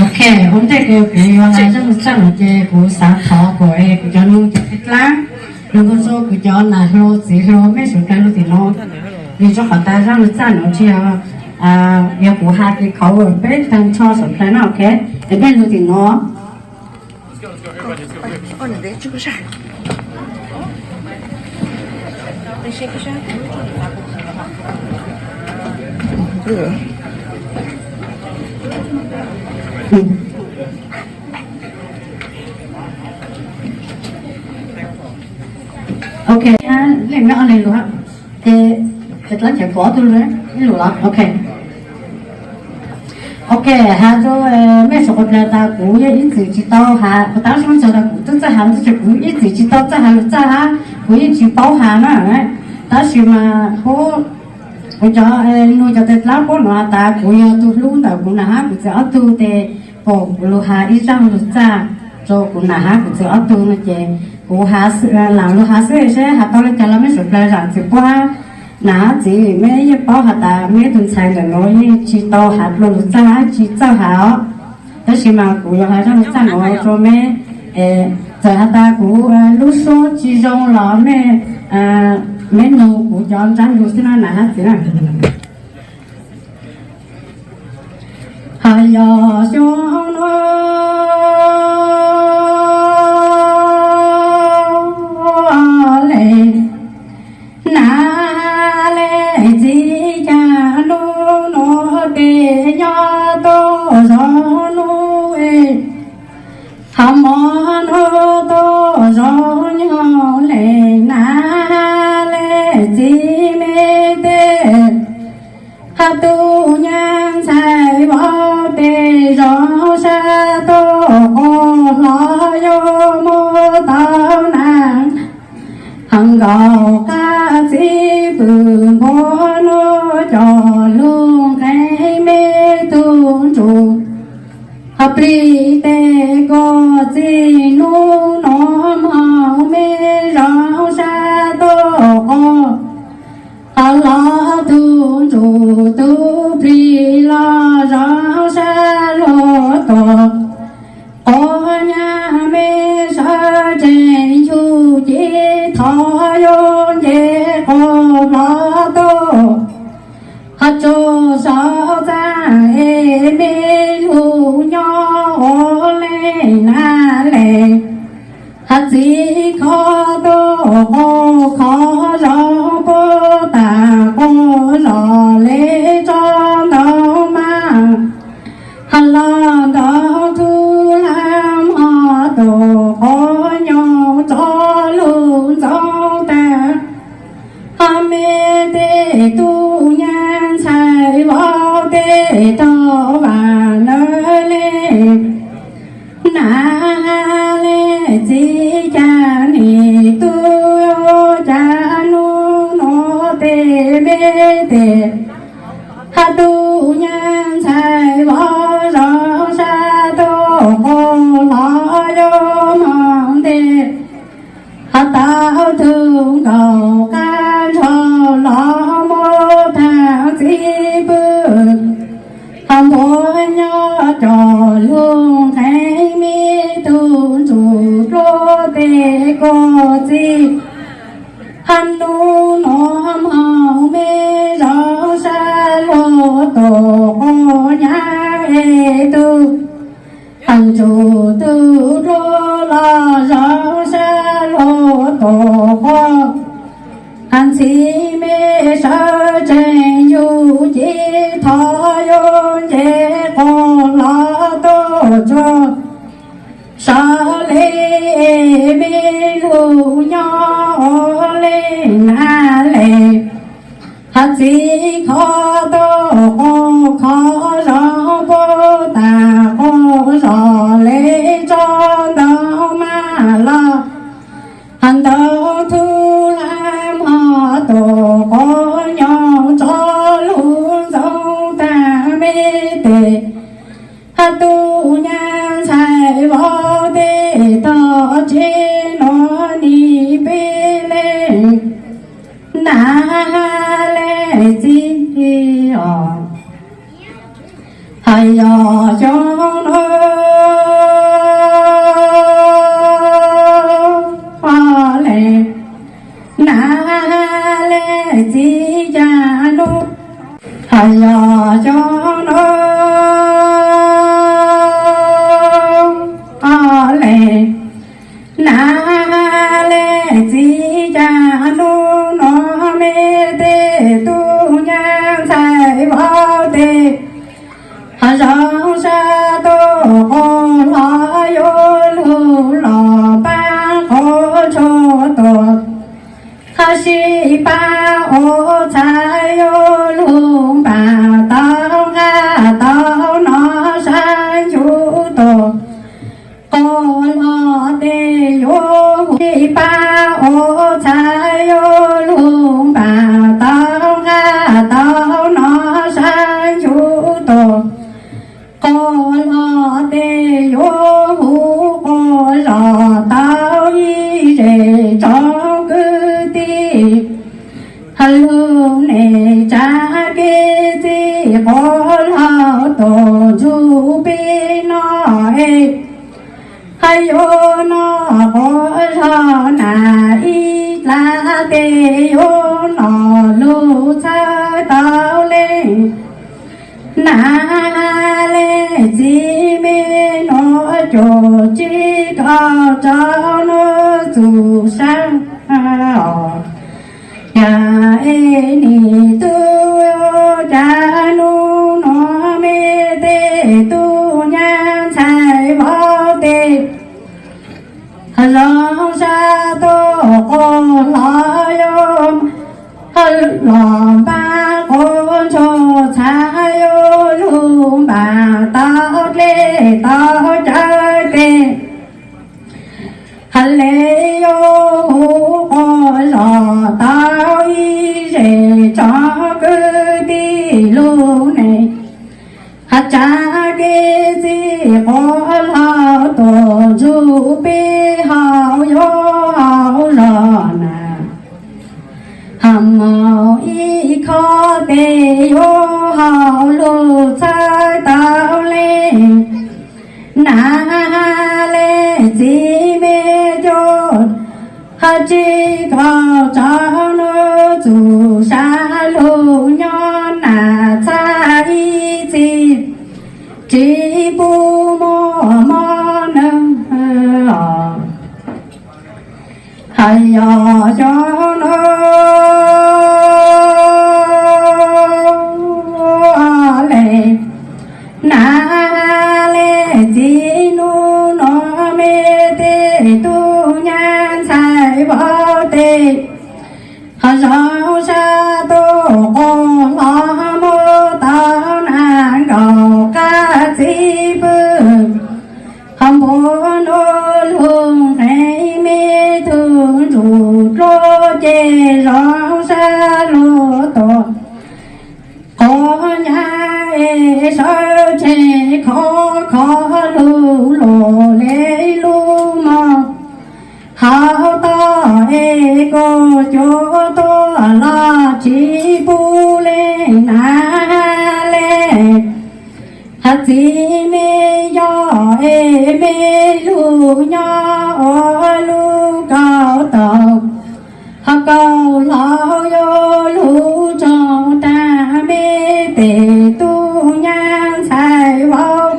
Ok, ua ntej kuv yuav hais zaj lus txaj no ces kuv xav thov kom kuv cov nus cov dlaab, los rau kuv cov nam hluas txiv hluas mej suav dlawg lug tim no, vim rau qhov tas zaj lus txaj no tsis yog, yog kuv has ces khov peb tag nrho suav dlawg no, ok, es peb lug tim no. Ok, leej me o le lus, ces dlaab cov kuv ob tug lus, ib lus los, ok. Ok, has rau mej suav dlawg tas kuv yeej ib txwm tsis tau has, kuv tab zoo txog tas kuv twb txawj has tab sis kuv ib txwm tsis tau txawj has lus txaj hab, kuv yeej tsis paub has na. Tab sis mas kuv, kuv cov nus cov dlaab puab nuav tas kuv yog tug hlub ntawm kuv nam hab kuv txiv ob tug tes, pum kuv lug has ib zaj lus txaj rau kuv nam hab kuv txiv ob tug no ces kuv lam lug has xwb seb has tau le caag los mej suav dlawg zam txim puab hab. Nam hab txiv, mej yeej paub has tas mej tug ntxhais ntawm nuav yeej tsis tau has dlua lus txaj hab tsis txawj has os. Tab sis mas kuv yuav has zaj lus txaj nuav rau mej, txawm has tas kuv lub suab tsis zoo los mej, mej nug kuv cov ntsab lus xwb na nam hab txiv na. Has yog xyoo nuav le, nam le txiv, cas nub nuav tes nyob tau zov nub, hab mov nub tau zov nyob le, nam le txiv, mej tes hab tug nyab ntxhais vauv tes zov sab tug qub hlo yuav muab tau nam, hab nkaum qab txib pwm npua nuav coj lug nqee mej tug ntsuj, hab plig tes kuj txij nub nuav moog mej zov sab tug qub, hab hlo tug ntsuj tug plig los zov sab luag tug qub, nyab mej sawv tsees yug ci thov yuav nce qub hlo tug, hab tsuag sov txaj es mej lug nyob ua le nam le, hab txiv kho tug qub kho zov puab tas quas zos le tso ntau mas, hab los ntau tug lam hov tug quas nyob tso lug ntxoo tag, hab mej tes tug nyab ntxhais vauv tes tau vaam lawv le, nam le txiv, cas nim tug, cas nub nuav tes mej tes hab tug nyab ntxhais vauv zov sab tug qub hlo yuav moog nte, hab tau tug nkaum qab nrho los muab thaam txib pwm, hab npua nyob coj lug nqee mej tug ntsuj dluab tes kuj txij, hab nub nuav moog mej zov sab luag tug quas nyab es tug, hab ntsuj tug dluab los zov sab luag tug quas, hab ntxhib mej sawv tsees yug ci thov yuav nce quas hlo tug tsuag, sawv le mej lug nyob ua le nam le, hab txiv kho tug quas kho zov puab tas quas zos le tso ntau mas los, hab ntau tug lam hov tug quas nyob tso lug ntxoo tag mej tes, hab tug nyab ntxhais vauv tes tog tsi nuav nim peb le, nam le txiv os. Hab yog xyoo nuav Zoo sab tuaj qos hlob yuav lug los pab qhov tsho tuaj, hab sib pab ua txhais yuav lug npaam tau nqaj tau no sab ncuv tuaj. Qos hlob tes yuav hu sib pab ua txhais yuav lug npaam tau nqaj tau no sab ncuv tuaj. Qos hlob tes yuav hu quas zos tau ib zes tsoom kwv tij, hab lug neej tsa kev txij quas hlob tuaj nrug peb noj es, hab yuav noj quas zos na ib dlav tes yuav noj lug txhawb tau leej. Na leej txiv me nuav cuaj tsib kaum rau nuav txug sab os. Yog es nim tub, cas nub nuav me tej tub nyab ntxhais vauv tes zoo sab tuaj qos hlob yuav los npaj quas ntsuag txhais yuav lug npaam tau dlej tau cawv tes, hab le yuav hu quas zos tau ib zes tsoom kwv tij lug neej, hab tsa kev txij quas hlob tuaj nrug peb hauv yuav hauv zos na. Hab moog ib qho tes yuav hauv lug txhawb tau leej. Na leej txiv me cuaj, hab tsib kaum rau nuav txug sab lug nyob na txhais ib txhis, tsis pub muaj mob neeg os. Hab yog xyoo nuav le, na leej txiv nub nuav me tej tub nyab ntxhais vauv tes, hab zoo sab tuaj qos hlob muab tau na nkaus qab txib pwg, hab npuab nuav lug nqe me tug ntsuj dluab ces zoo sab lug tuaj. Qos nyab es sawv tsees khov khov lug luag le lub mog, hab tog es kuj cuag tuaj los tsis pub leej na le. Hab txiv me yog es me lug nyob ua lub kaum tau, hab kaum hlau yuav lug tso tag me tej tub nyab ntxhais vauv,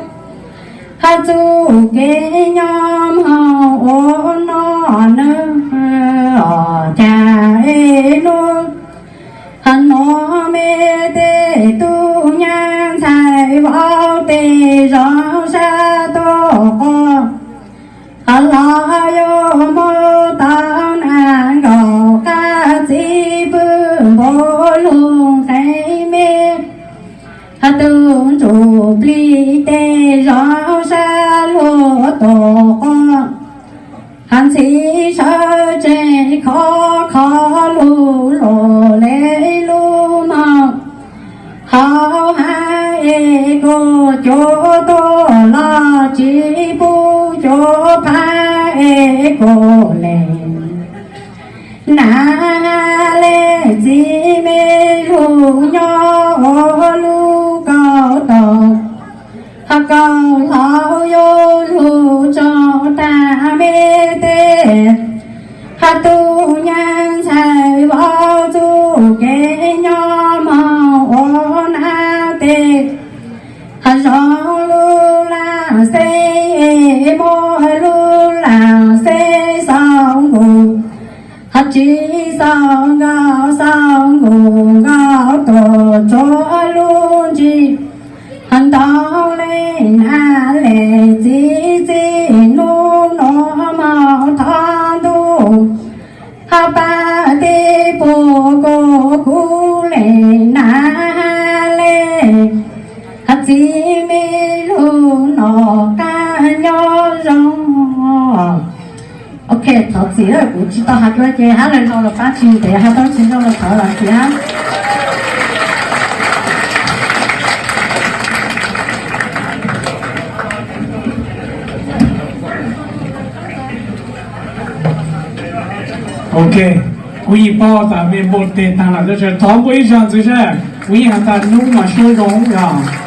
hab txuj kev nyob moog ua noj neeg os. Cas es nub hab nuav me tej tub nyab ntxhais vauv tes zoo sab tuaj qos, hab hlob yuav muab tau na nkaus qab txib pwg npuab lug nqe me, hab tug ntsuj plig tes zoo sab lug tuaj qos, hab ntxhib sawv tsees khov khov lug luag le lub mog, hab hab es kuj cuag tuaj los tsis pub cuag phab es kuj le. Na leej txiv me lug nyob ua lub kaum tau, hab kaum hlau yuav lug tso tag me tej, hab tub nyab ntxhais vauv txuj kev nyob moog ua nab tes, hab zoo lub laaj xeb es muab lub laaj xeb xaus nkaus, hab tsis xaus nkaus xaus nkaus nkaus tuaj tsuav lub ntsis, hab ntau Ib me lug noj qab nyob zoo. Ok, thov txim, kuv tsis tau has dua ces hab lawm no los pab tsis ntev, hab tau tsis zoo los thov los thiab. Ok, kuv yeej paub tas mej npau tes taag lawm tab sis thov npau ib zaug ntxiv seb, kuv yeej has tas nub mas suab zoo yog.